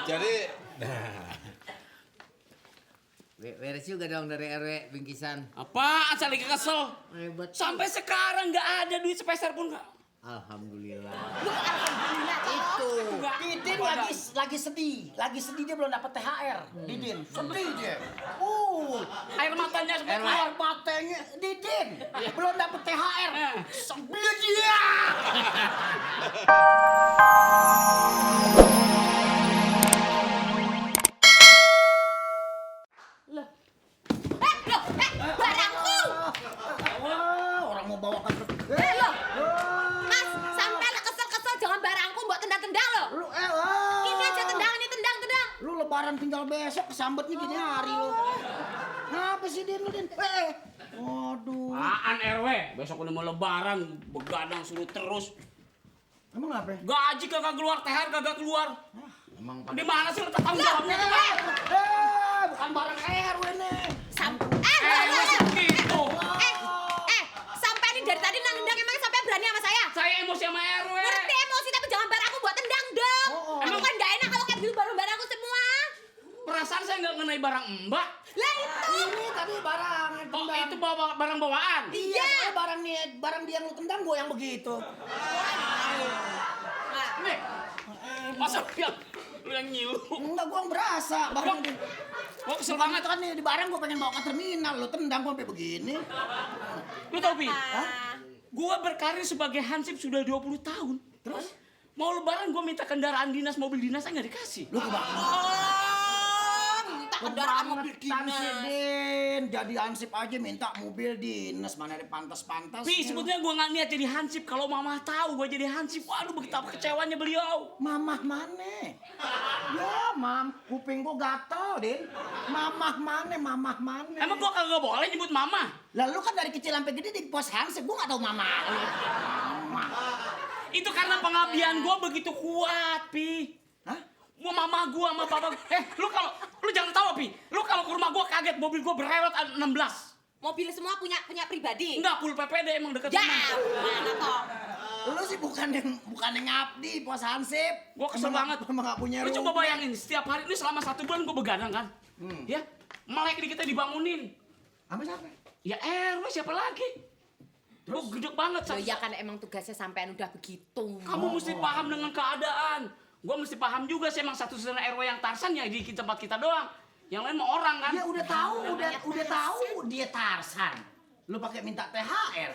Jadi beres juga dong dari RW bingkisan. Apaan saya lagi kesel? Hebat. Sampai sekarang nggak ada duit sepeser pun nggak. Alhamdulillah. Alhamdulillah Itu. Didin lagi sedih dia belum dapat THR. Didin sedih dia. Air matanya sampai Air keluar. matanya Didin belum dapat THR. Eh. Sebel dia. Barangku! Wah, orang mau bawa ke Loh, Mas, sampai lah kesel-kesel jangan barangku buat tendang-tendang loh. lu Ini aja tendang, ini tendang. lu lebaran tinggal besok kesambetnya gini hari lu. Ngapa sih Din lu Din? Waduh. Apaan RW? Besok udah mau lebaran, begadang suruh terus. Emang apa? Gaji kagak keluar, THR kagak keluar. Emang Di mana sih letak tanggung jawabnya? bukan barang RW nih. RW segitu. Sampai ini dari tadi nendang emang sampai berani sama saya. Saya emosi sama RW. Ngerti emosi tapi jangan barangku buat tendang dong. Emang kan gak enak kalau kayak gitu barang-barangku semua. Perasaan saya nggak ngenai barang Mbak. Lah itu. Ini tadi barang Oh, itu barang bawaan. Iya, soalnya barang dia yang lu tendang gua yang begitu. Nih, masa lu yang nyilu? Enggak, gua berasa barang dia. Gua kesel banget. Kan nih di barang gua pengen bawa ke terminal, lu tendang gua sampai begini. Lu tau, Pi? Gua berkarir sebagai hansip sudah 20 tahun. Terus? Mau lebaran gua minta kendaraan dinas, mobil dinas aja nggak dikasih. Lu kebangetan. Minta kendaraan mobil Kebangetan dinas. sih, Din. Jadi ansip aja minta mobil dinas, mana ada pantas-pantas. Pi, sebetulnya gua nggak niat jadi hansip. Kalau mama tahu gua jadi hansip, waduh betapa kecewanya beliau. Mamah mana? Ya, kuping gua gatel, Din. Mamah mana? Emang gua kagak boleh nyebut mama? Lalu kan dari kecil sampai gede di pos hansip, gua nggak tahu mama. Mama. Itu karena pengabdian gua begitu kuat, Pi. Hah? Gua mama gua sama papa. Lu jangan tahu, Pi. Lu kalau ke rumah gua kaget mobil gua berewet 16. Mobil semua punya pribadi. Enggak, full PPD emang deket Ya, rumah. mana toh? Lu sih bukan yang ngabdi pos hansip. Gua kesel banget. Emang nggak punya Lu rumah. coba bayangin, setiap hari ini selama 1 bulan gua begadang kan? Ya, melek di kita dibangunin. Sama siapa? Ya RW siapa lagi? Gua gede banget. Loh ya kan emang tugasnya sampean udah begitu. Kamu mesti paham dengan keadaan. Gua mesti paham juga sih emang satu-satunya RW yang Tarsan ya di tempat kita doang. Yang lain mah orang kan? Dia udah tahu dia Tarsan. Lu pakai minta THR.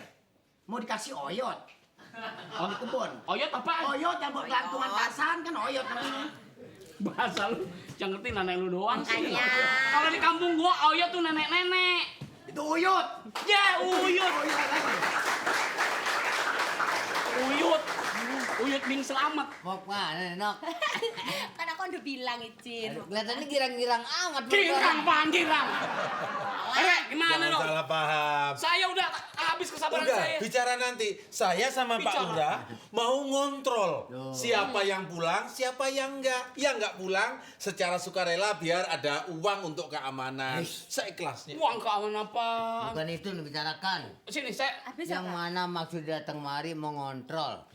Mau dikasih oyot. Oh, di kebun. Oyot apaan? Oyot yang buat gantungan Tarsan kan oyot namanya. Bahasa lu, yang ngerti nenek lu doang sih. Makanya. Kalau di kampung gua oyot tuh nenek-nenek. Itu uyut. Ya, uyut. Uyut Bing Selamat. Mau kemana, Nok? Kan aku udah bilang izin. Kelihatannya girang-girang amat. Girang, Bang, girang. Gimana jangan lo? salah paham. Saya udah habis kesabaran Udah, saya. bicara nanti. Saya sama Pak Bicara. Lurah mau ngontrol siapa yang pulang, siapa yang enggak. Yang enggak pulang secara sukarela biar ada uang untuk keamanan. Seikhlasnya. Uang keamanan apa? Bukan itu yang dibicarakan. Sini, saya Yang mana maksud datang mari mau ngontrol.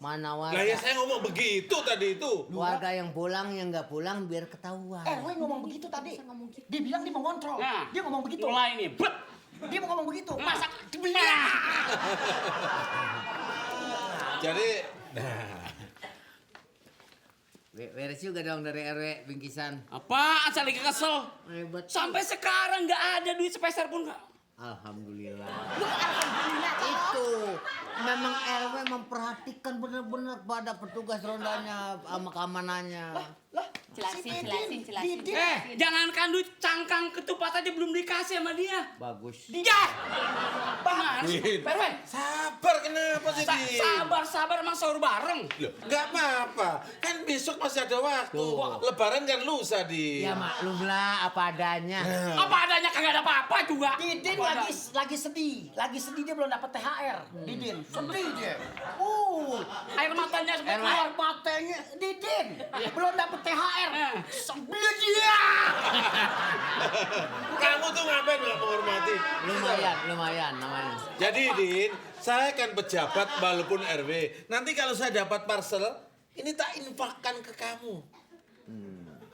Mana Lah ya warga? saya ngomong begitu tadi itu. Warga yang pulang, yang nggak pulang biar ketahuan. RW ngomong begitu tadi. Dia bilang dia mau ngontrol. Nah, Dia ngomong begitu. mulai nih. Bet. Dia mau ngomong begitu. Nah. Masa dibeliin. Jadi Beres juga dong dari RW bingkisan. Apaan saya lagi kesel? Hebat. Sampai sekarang nggak ada duit sepeser pun nggak. Alhamdulillah. Alhamdulillah. Itu memang RW memperhatikan benar-benar pada petugas rondanya sama keamanannya. Jelasin. Jangankan duit cangkang ketupat aja belum dikasih sama dia. Bagus. Dia. Bang, Din. Perwen. sabar kenapa sih, Din? Sabar emang sahur bareng. Loh, nggak apa-apa. Kan besok masih ada waktu. Tuh. Lebaran kan lusa, Din. Ya maklumlah apa adanya. Apa adanya kagak ada apa-apa juga. Didin lagi sedih. Lagi sedih dia belum dapat THR. Didin sedih dia. Air matanya sampai Air keluar. Matanya Didin belum dapat THR. Sebel dia. Kamu tuh ngapain nggak menghormati? Lumayan namanya. Jadi, Din, saya kan pejabat walaupun RW. Nanti kalau saya dapat parcel, ini tak infakkan ke kamu.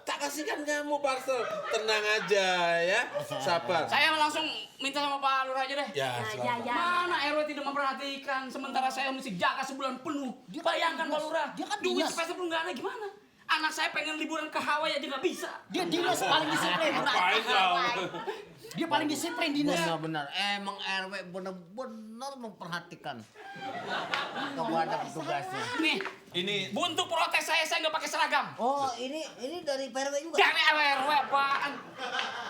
tak kasihkan kamu parcel. Tenang aja ya, sabar. Saya langsung minta sama Pak Lurah aja deh. Ya, Ya, selamat. ya. Mana RW tidak memperhatikan, sementara saya mesti jaga sebulan penuh. Bayangkan Pak Lurah, Dia kan duit dinas. sepeser pun nggak ada gimana? Anak saya pengen liburan ke Hawaii aja nggak bisa. Dia dinas paling disiplin. Ngapain kau? Dia paling disiplin dinas. Benar-benar, emang RW benar-benar memperhatikan kepada petugasnya. Nih, Ini buntu protes saya nggak pakai seragam. Oh, ini dari PRW juga. Dari RW apaan?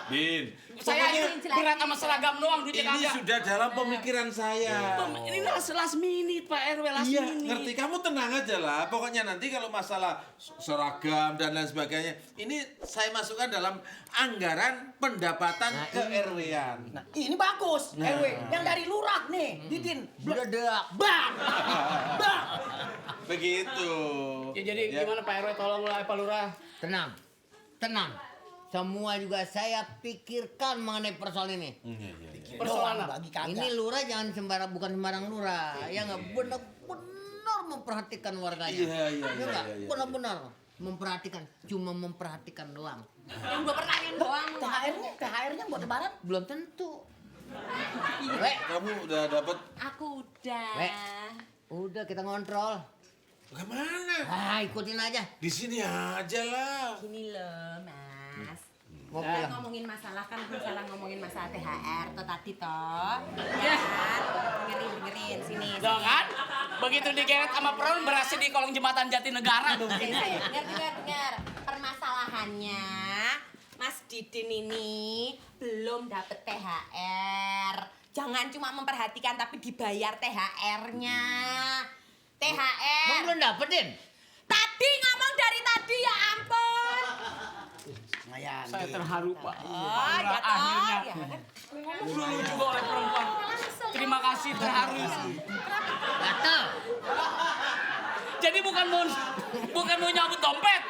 Bin. Saya ini berat sama seragam doang, duitnya Ini kagak. sudah dalam pemikiran saya. Ini last minute Pak RW, last Iya, minute. ngerti. Kamu tenang aja lah. Pokoknya nanti kalau masalah seragam dan lain sebagainya, ini saya masukkan dalam anggaran pendapatan ke RW-an. Nah, ini bagus, RW. Yang dari lurah nih, Didin. Bledak. Bang! Bang! Begitu. Ya, jadi gimana Pak RW, tolonglah Pak Lurah. Tenang, tenang. Semua juga saya pikirkan mengenai persoalan ini. Persoalan Doang bagi kagak. Ini lurah jangan bukan sembarang lurah. Ya nggak benar-benar memperhatikan warganya. Iya, Ya nggak? iya. Benar-benar memperhatikan. Cuma memperhatikan doang. Yang dua pertanyaan doang. THR-nya buat lebaran? Belum tentu. Kamu udah dapat Aku udah. Wek. Udah kita ngontrol. kemana? Ah, ikutin aja. Di sini aja lah. Gini loh, Mas. Mau Kita pulang. ngomongin masalah kan masalah ngomongin masalah THR toh tadi toh. Ya kan? Dengerin sini. Tuh kan? Begitu digeret sama peron berhasil di kolong jembatan Jatinegara tuh. Dengar. Permasalahannya Mas Didin ini belum dapet THR. Jangan cuma memperhatikan tapi dibayar THR-nya. THR. Mau belum dapetin? Tadi ngomong dari tadi ya ampun. Saya terharu Pak. Oh, ya toh. Akhirnya. Ya kan? Dulu juga oleh perempuan. Terima kasih, terharu. Gatel. Jadi bukan mau nyabut dompet.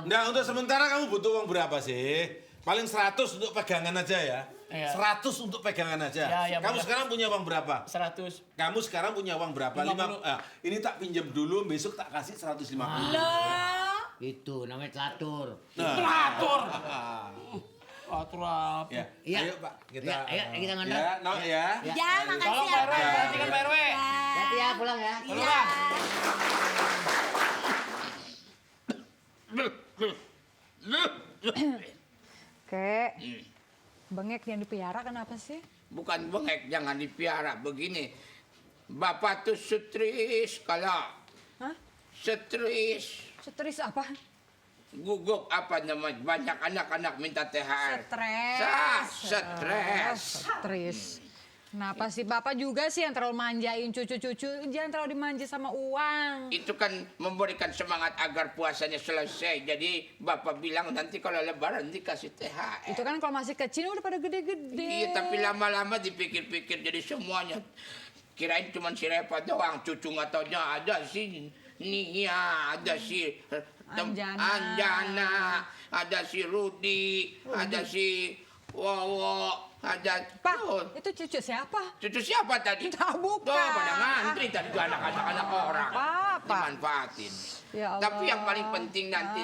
Nah, untuk sementara kamu butuh uang berapa sih? Paling 100 untuk pegangan aja ya. Iya. 100 untuk pegangan aja. Ya, Kamu boleh. sekarang punya uang berapa? 100. Kamu sekarang punya uang berapa? 50. Ini tak pinjam dulu, besok tak kasih 150. Loh. Itu namanya telatur. Teratur. Atur apa? Ya. Iya. Ayo Pak, kita. Iya, ayo, kita ngantar. Ya, no, ya. Ya, makasih Tolong ya, Pak RW, Pak. perhatikan Pak RW. Hati ya pulang ya. Pak Lurah. Kek, bengek yang dipiara kenapa sih? Bukan bengek, jangan dipiara begini. Bapak tuh stres kalau Hah? stres, Stres apa? gugup apa namanya, banyak anak-anak minta THR. Stres. Stres. Stres. Kenapa sih Bapak juga sih yang terlalu manjain cucu-cucu? Jangan terlalu dimanja sama uang. Itu kan memberikan semangat agar puasanya selesai. Jadi Bapak bilang nanti kalau lebaran dikasih THR. Itu kan kalau masih kecil udah pada gede-gede. Iya, tapi lama-lama dipikir-pikir jadi semuanya. Kirain cuma si Repa doang, cucu nggak taunya ada si Nia, ada si Anjana, ada si Rudi, ada si Wowo, ada Pak, tuh. itu cucu siapa? Cucu siapa tadi? Tahu bukan. Tuh, pada ngantri tadi tuh anak-anak orang. Apa? Dimanfaatin. Ya Allah. Tapi yang paling penting nanti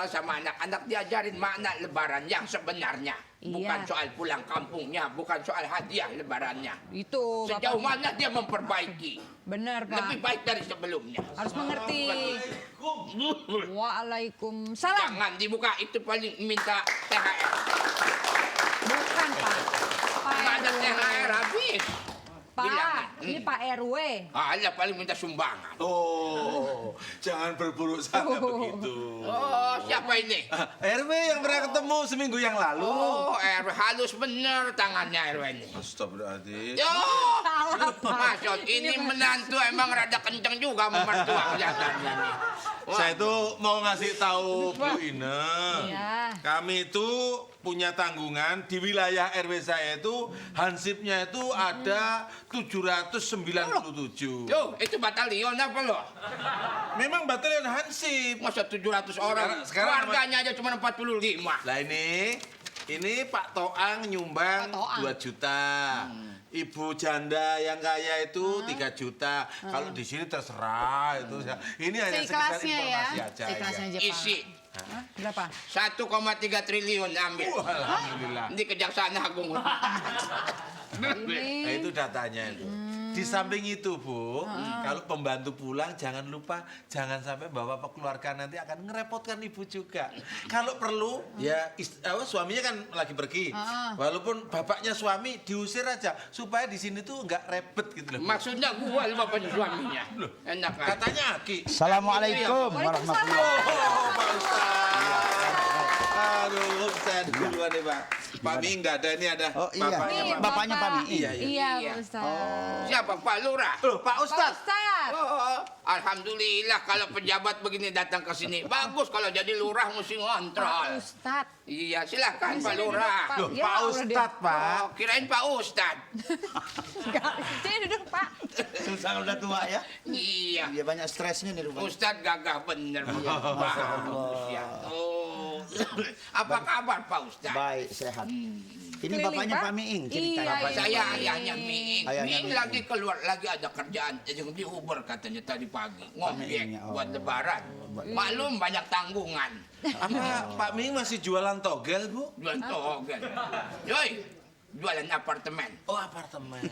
sama anak-anak diajarin makna lebaran yang sebenarnya. Bukan Iya. soal pulang kampungnya, bukan soal hadiah lebarannya. Itu Sejauh Bapak. mana dia memperbaiki. Bener Lebih Pak. baik dari sebelumnya. Harus mengerti. Waalaikumsalam. Jangan dibuka, itu paling minta THR. Bukan Pak. Pak Nggak ada RW. THR habis. Bilang. Pak, ini Pak RW. Ada paling minta sumbangan. Oh, jangan berburuk sangka begitu. Oh, siapa ini? RW yang pernah ketemu seminggu yang lalu. Oh, RW halus bener tangannya RW ini. Astagfirullahaladzim. Yo, Salah, Pak. maksud ini menantu emang rada kenceng juga sama mertua kelihatannya nih. Wah, Saya itu mau ngasih tahu Bu Ine. Iya. Kami itu punya tanggungan di wilayah RW saya itu hansipnya itu ada 797. Yo, itu batalion apa lo? Memang batalion hansip. Masa 700 orang? Sekarang Warganya aja cuma 45. Lah ini Pak Toang nyumbang Pak Toang. 2 juta. ibu janda yang kaya itu 3 juta. Kalau di sini terserah itu. Ini hanya sekedar Seikhlasnya ya. informasi aja. Seikhlasnya ya. aja, Pak. Isi Hah? Berapa? 1,3 triliun ambil. Alhamdulillah. Di Kejaksaan Agung. Nah, itu datanya itu. Di samping itu, Bu, kalau pembantu pulang jangan lupa jangan sampai bawa keluarga nanti akan ngerepotkan ibu juga. Kalau perlu ya suaminya kan lagi pergi. Walaupun bapaknya suami diusir aja supaya di sini tuh nggak repet gitu loh. Bu. Maksudnya gua bapaknya suaminya. Enak kan? Katanya Aki. Assalamualaikum warahmatullahi wabarakatuh. Oh, Pak Ustaz. Aduh, saya duluan nih, Pak. Pak Mi nggak ada, ini ada Oh iya, bapaknya, Pak. bapaknya Pak Mi. Iya, iya. Iya, Iya. Pak Ustadz. Siapa Pak Lurah? Loh, Pak Ustaz. Ustadz. Oh, alhamdulillah kalau pejabat begini datang ke sini. Bagus kalau jadi lurah mesti Pak ngontrol. Ustadz. Iya, silakan Pak Sini duduk, Lurah. Pak. Loh, Ya, Pak udah Ustaz, Pak. Oh, kirain Pak Ustad. Enggak, sini duduk, Pak. Susah udah tua ya. Iya. Dia banyak stresnya nih rupanya. Ustad gagah bener. Bagus ya. Oh. Apa kabar Pak Ustad? Baik, sehat. Ini Keliling, bapaknya Pak? Pak Miing Iya, ceritanya. iya. Saya ayahnya Miing. Ayahnya Miing Miing. lagi keluar, lagi ada kerjaan. Yang di Uber katanya tadi pagi. Ngobek Miing, oh. buat lebaran. Maklum banyak tanggungan. Apa Pak Mi masih jualan togel, Bu? Jualan togel. Yoi, jualan apartemen. Oh, apartemen.